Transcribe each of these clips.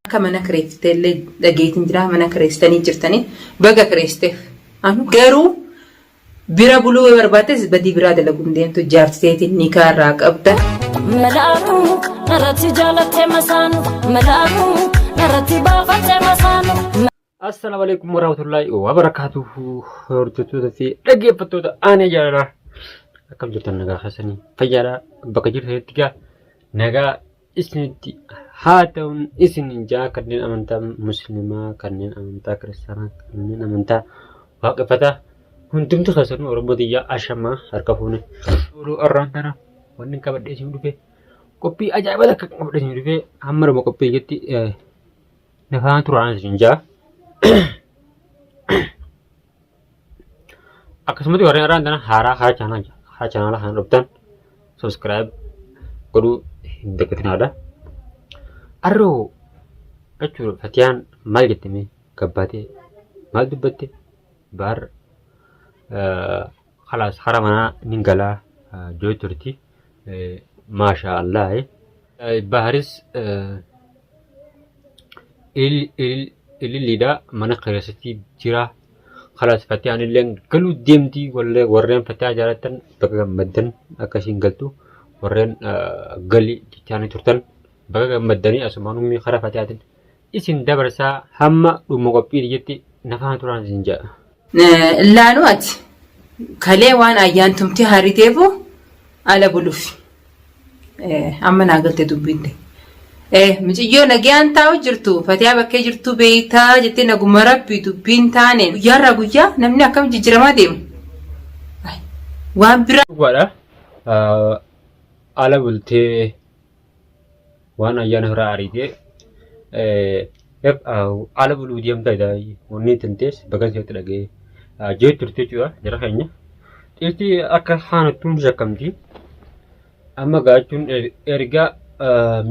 Akka mana kireeffte illee dhageetiin jira mana kireessitanii jirtanii baga kireessiteef. Anu garuu bira buluu yoo barbaaddes badii biraa dalaguun deemtu jaartiteetiin nikaa irraa qabda. Melaanu narratti jaalattee masaanu melaanu narratti baafattee masaanu. Assalaamu alaikum warahmatullahi wabarakatuhu hordoftoota fi dhaggeeffattoota aanee jaalalaa akkam jirtan nagaa keessanii fayyaadha bakka jirtanitti gaa nagaa isinitti haa ta'uun isin jaa kanneen amantaa musliimaa kanneen amantaa kiristaanaa kanneen amantaa waaqeffataa hundumti keessanuu oromoo tiyyaa ashamaa harka fuune. Oduu arraan tana wanni qabadhee isin dhufe qophii ajaa'ibaa takka qabadhee isin dhufe hamma dhuma qophii jetti nafaan turaan isin jaa. Akkasumatti warreen arraan tana haaraa karaa chaanaa karaa chaanaala kana dhuftan subscribe godhuu hin dagatinaadha. Arroo jechuudha Fatiyaan maal jette mee gabbaatee maal dubbatte baar kalaas karaa manaa nin galaa joo turti maashaa Allah. Baharis ililliidha mana keessatti jira. Kalaas Fatiyaan illee galuu deemti warreen Fatiyaa jaallattan baga gammaddan akka ishiin galtu warreen gali jechaanii turtan baga gammaddanii asumaan ummii karaa Fatiyaatiin isin dabarsaa hamma dhuma qophii jetti nafaan turaan isin jedha. Laalu ati kalee waan ayyaantumti hariteefu ala bulufi. Amma naa galte dubbiin ta'e. Miciyyoo nagayaan taa'u jirtu fatiyaa bakkee jirtu beektaa jettee naguma rabbi dubbiin taane guyyaarraa guyyaa namni akkam jijjiiramaa deema. Waan biraa. Dhugaadha. Ala bultee waan ayyaana irraa ariitee ala buluu deemta wanni tantees bakka isheetti dhaga'ee jee turte jechuudha jara keenya. Dhiirti akka haanattuun shakkamti. Amma gaachuun erga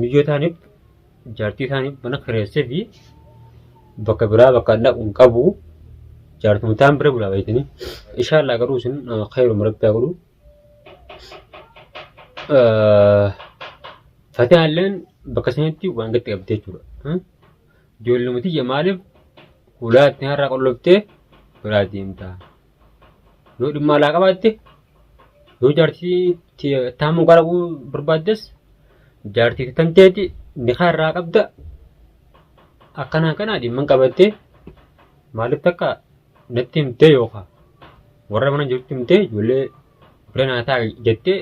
miyyoo taaniif jaartii taaniif mana kireessee fi bakka biraa bakka dhaqu hin qabu. Jaartuma taan bira bulaa beektanii. Inshaallaa garuu isin khayruma rabbi haa godhu. Fatihaalleen bakka sanitti waan gatti qabdee jechuudha. Ijoolluma tiyya maaliif hulaa itti har'aa qolloftee biraa deemta? Yoo dhimma alaa qabaatte yoo jaartii taamuu qaraquu barbaaddes jaartii tanteeti nikaa irraa qabda. Akkanaa kana dhimma qabattee maaliif takka natti himtee yookaan warra mana jirutti himtee ijoollee bira naa taa'i jettee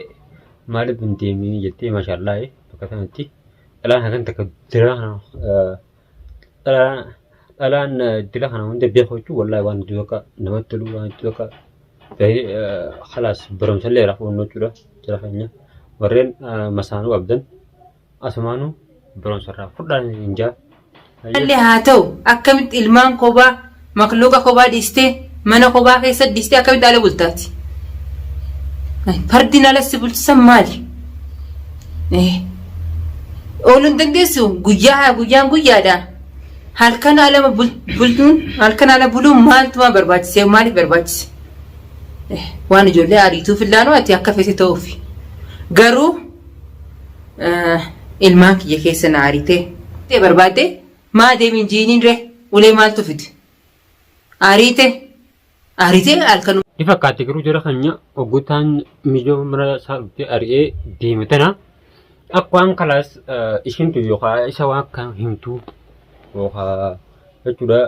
maaliif hin deemii jettee maashaallaa bakka sanatti dhalaan hagan takka dira kana dhalaan dira kana hunda beeku jechuun wallaahi waan hedduu takka namatti tolu waan hedduu takka khalaas barumsa illee irraa fudhannu jechuudha jara keenya warreen masaanuu qabdan Asumaanuu barumsa irraa fudhaa hin jaa. Illee haa ta'u akkamitti ilmaan kobaa makluuqa kobaa dhiistee mana kobaa keessa dhiistee akkamitti ala bultaati? Fardiin ala si bulchisan maali? Ooluu hin dandeessu guyyaa guyyaan guyyaadha. Halkan ala bultuun halkan ala buluun maaltu barbaachise maaliif barbaachise? Waan ijoollee ariituuf illaanoo ati akka feete ta'uufi. Garuu ilmaan kiyya keessa na aritee. Barbaadde maa deemin jiiniin ree ulee maaltu fide ariite aritee halkan. Ni fakkaatti garuu jara keenya oggutaan miijoo mana isaa dhuftee ari'ee deeme tana akka waan kalaas ishiintu yookaan isa waan akka himtu yookaan jechuudha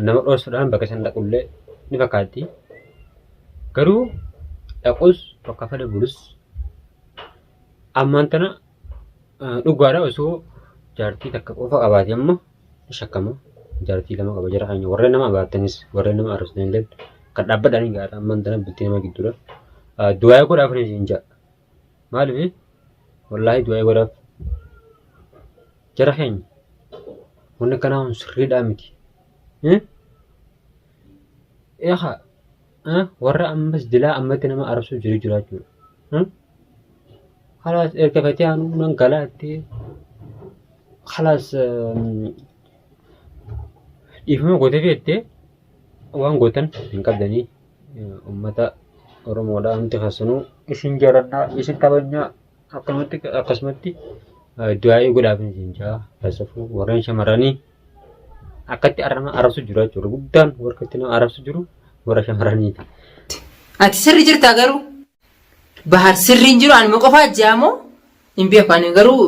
nama dhoorsuudhaan bakka isaan dhaqullee ni fakkaatti. Garuu dhaqus bakka fedhe bulus Ammaan tana dhugaadha osoo jaartii takka qofa qabaate amma shakkama. Jaartii lama qaba jara keenya warreen nama abaartanis warreen nama arrabsitan illee kan dhaabbadhaan gaadha ammaan tana bultii nama gidduudha. Du'aa godhaaf ni isin ja'a. Maaliif wallaahi du'aa godhaaf jara keenya wanni akkanaa kun sirriidhaa miti. Eegaa warra ammas dilaa ammatti nama arrabsuu jiru jira jechuudha. Kalaas erga fatee anuu nan galaa jettee kalaas dhiifama gootee feettee waan gootan hin qabdanii uummata Oromoodhaa hundi keessanuu isin jaalladhaa isin kabajnaa akkanumatti akkasumatti du'aa'ii godhaaf isin jaa keessafuu warreen shamarranii. Akkatti arrama arrabsu jiru jechuudha. Guddaan warra itti nama arrabsu jiru warra shamarraniiti. Ati sirri jirtaa garuu? Bahar sirri hin jiru anuma qofaa jaamoo hin beeku ani garuu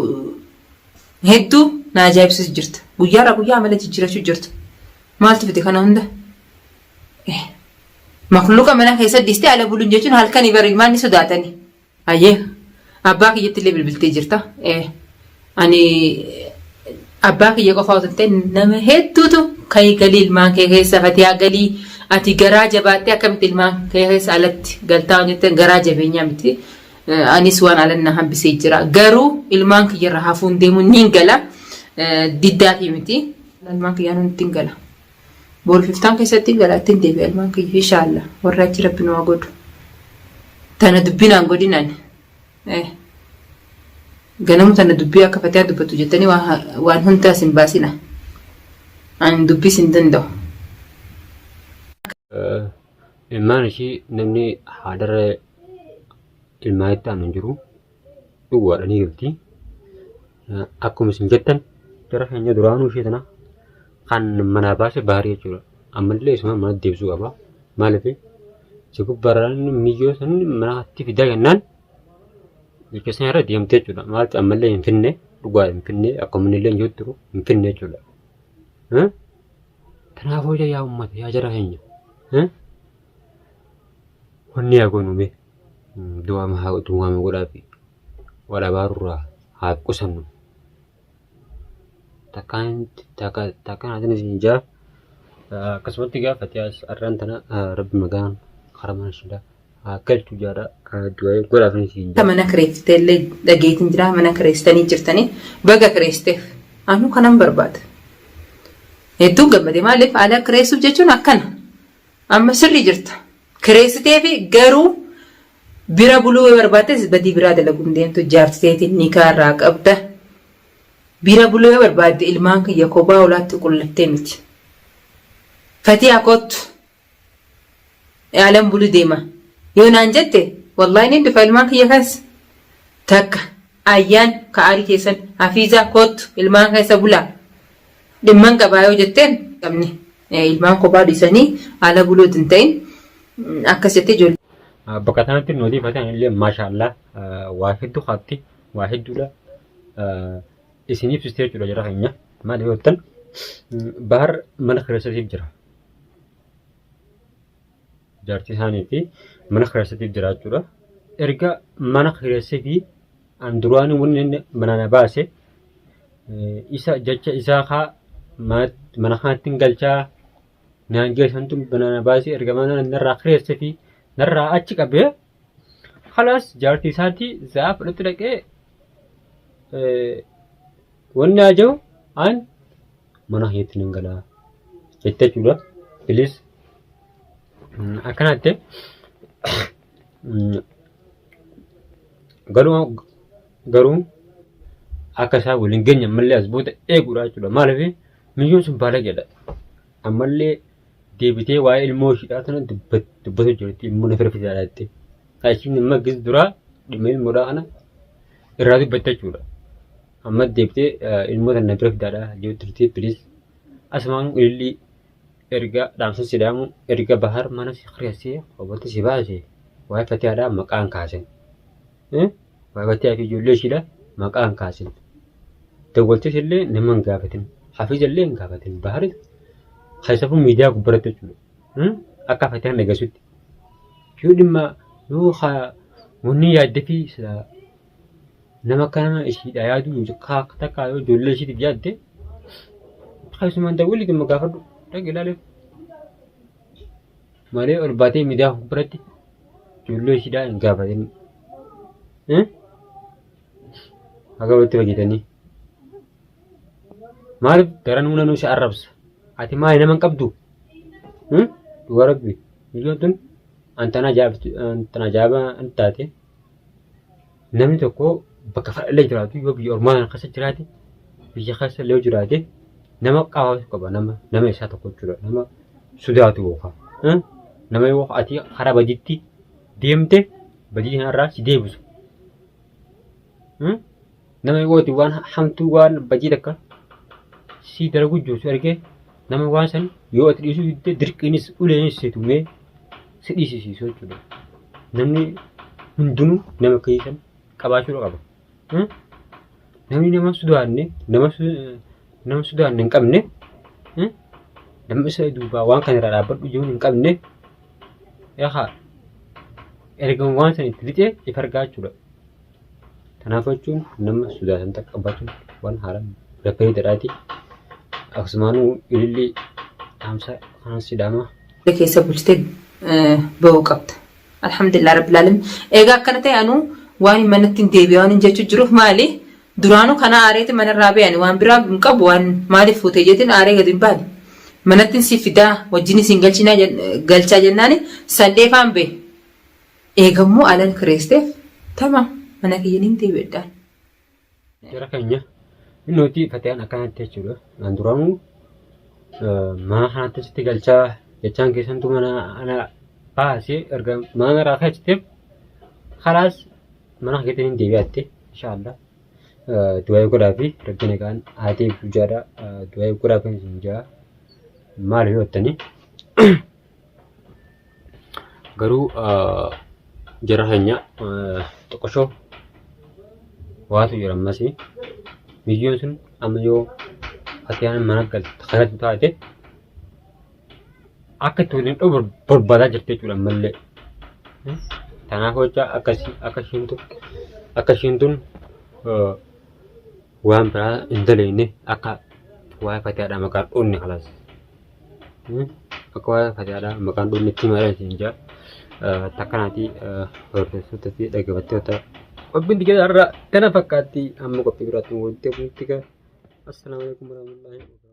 hedduu na ajaa'ibsiisu jirta. Guyyaarraa guyyaa amala jijjiirachuu jirta. Maaltu fide kana hunda? Makluuqa mana keessa dhiistee ala buluun jechuun halkanii bari ilmaan ni sodaatani. Hayyee abbaa kiyyatti illee bilbiltee jirta. Ani abbaa kiyya qofaa osoo hin ta'in nama hedduutu ka'ii galii ilmaan kee keessa fatiyaa galii ati garaa jabaattee akkamitti ilmaan kee keessa alatti galtaa waan jettan garaa jabeenyaa miti. Anis waan alan na hambisee jira. Garuu ilmaan kiyyarra hafuun deemuun niin gala. Diddaa fi miti. Ilmaan kiyyaan ittiin gala. Boru fiftaan keessatti hin gala ittiin deebi'a ilmaan kiyya inshaalla warra achi rabbi nu haa godhu. Tana dubbii naan godhin ani. Eh. Ganamu tana dubbii akka fatiyaa dubbatu jettanii waan hundaa isin baasina. Ani dubbii isin danda'u. Ilmaan ishii namni haadharra ilmaanitti aanu hin jiru. Dhugaadha ni galti. Akkuma isin jettan jara keenya duraanuu ishee tana kan manaa baase baarii jechuudha. Ammallee isuma mana deebisuu qaba. Maaliif si gubbaarraan miyyoo san manatti fidaa jennaan jecha sana irra deemte jechuudha. Maaliif ammallee hin finne dhugaa hin finne akkuma inni illee hin jiru hin finne jechuudha. Kanaafuu yaa uummata yaa jara keenya. Wanni yaa goonu mee du'aama haa du'aama godhaafi wal abaarurraa haa qusannu. Takkaan takka takkaan hatin isin jaa akkasumatti gaafate as arraan tana rabbi magaan karaa mana shida haa galchu jaadha du'aa godhaaf isin jaa. Mana kireessitee illee dhageetiin jira mana kireessitanii jirtanii baga kireessiteef anuu kanan barbaada. Hedduu gammade maaliif ala kireessuuf jechuun akkana. Amma sirrii jirta. Kireessiteefi garuu bira buluu yoo barbaaddes badii biraa dalaguu hin deemtu jaarti teetiin nikaa irraa qabda. Bira buluu yoo barbaadde ilmaan kiyya kophaa olaatti qullattee miti. Fatiyaa kottu. Alan bulu deema. Yoo naan jette wallaahi niin dhufa ilmaan kiyya keessa. Takka ayyaan ka aarii keessan hafiizaa kottu ilmaan keessa bulaa. Dhimman qabaa yoo jetteen qabne ilmaan kophaa dhiisanii ala buluu hin ta'in akkas jettee ijoollee. Bakka kanatti nuti fatan illee maashaallah waa hedduu qabdi waa hedduudha isin ibsiste jechuudha jara keenya maal yoo jettan bahar mana kireessatiif jira jaartii isaanii fi mana kireessatiif jira jechuudha erga mana kireessee fi an duraanii wanni inni mana na baase isa jecha isaa kaa mana kanatti hin galchaa naan geessantu mana na baase erga mana narraa kireesse fi narraa achi qabee kalaas jaartii isaatii za'aa fudhatti dhaqee wanni haa jiru an mana keetti nan galaa jette jechuudha. Please akkanatti Garuu garuu akka isaan waliin geenye ammallee as booda eeguudha jechuudha. Maaliif miyyoon sun baalageedha. Ammallee deebitee waa'ee ilmoo ishiidhaa tana dubbatu jirti. Ilmoo na firfisaadha jettee. Kan ishiin amma gis duraa dhimma ilmoodhaa kana irraa dubbatte jechuudha. Amma deebitee ilmoo tana na bira fidaadha jettu turte please. Asumaan ilillii erga dhaamsa si dhaamu erga bahar mana si kireessee obboleetti si baase waa'ee fatiyaadhaa maqaan kaasin. Waa'ee fatiyaa fi ijoollee ishiidha maqaan kaasin. Dawwaltis illee nama hin gaafatin. Hafiiza illee hin gaafatin. Bahar keessafuu miidiyaa gubbaratti jechuudha. Akka fatiyaan dhageessutti. Yoo dhimma yoo wanni yaadde fi nama akka nama ishiidha yaaduu takka yoo ijoollee ishiitiif yaadde keessumaan dawwalli dhimma gaafadhu dhaqi ilaaleef malee ol baatee miidiyaa biratti ijoollee ishiidhaa hin gaafatin. Haga walitti fayyadanii. Maaliif daranuu nanuu si arrabsa? Ati maali nama hin qabdu? Dhugaa rabbi. Biyyoon tun antana ajaa'ibaa hin taate. Namni tokko bakka fedhallee jiraatu yoo biyya ormaa kana keessa jiraate biyya keessa illee yoo jiraate nama qabaatu qaba nama nama isaa tokko jechuudha nama sodaatu yookaan nama yoo ati karaa badiitti deemte badii kanarraa si deebisu. Nama yoo ati waan hamtuu waan badii takka si dalagu jirtu argee Nama waan san yoo ati dhiisuu didde dirqiinis uleenis si tumee si dhiisisiisu jechuudha. Namni hundinuu nama keessan qabaachuu qaba. Namni nama sodaanne nama nama sodaanne hin qabne nama isa duubaa waan kana irraa dhaabbadhu jiruun hin qabne yaa erga waan san itti lixee if argaa jechuudha. Kanaaf jechuun nama sodaatan takka qabaachuun waan haaraa bareedaadhaati. Akkasumaanuu ilillii dhaamsa kanan si dhaama. Keessa bulchitee bahuu qabda. Alhamdulillah rabbil alamin. Egaa akkana ta'e anuu waan manatti hin deebi'a waan hin jechuu jiruuf maali? Duraanuu kana aareeti manarraa ba'e ani waan biraa hin qabu waan maaliif fuute jeetiin aaree gadi hin baane. Manatti si fidaa wajjin isin galchinaa galchaa jennaani sandheefaan ba'e. Eegammoo alan kireesteef tamaam mana kiyya nin deebi'adhaan. Jara keenya innooti fatiyaan akkanatti jechuudha. An duraanuu mana kanatti sitti galchaa jechaan keessantu mana ana baasee erga mana irraa kaachiteef kalaas mana keetti hin deebi'atte inshaallah. Du'aa godhaa fi rabbi nagaan haa deebisu jaadha. Du'aa godhaa fi isin jaa maal yoo jettanii Garuu jara keenya xiqqoshoo waatu jira ammas biyyoon sun amma yoo fatiyaan mana galte kanatti taate akka itti waliin dhuu barbaadaa jirti jechuudha ammallee. Kanaaf jecha akkasii akka ishiin tun akka ishiin tun waan biraa hin daleeyne akka waa'ee fatiyaadhaa maqaan dhoonne kalaas. Akka waa'ee fatiyaadhaa maqaan dhoonne itti himaa isin jaa. Takkanaati hordoftoota fi dhaggeeffattoota qophiin tiyya irraa tana fakkaatti amma qophii biraatti walitti buutti. Assalaamu alaikum warahmatullahi wabarakatuh.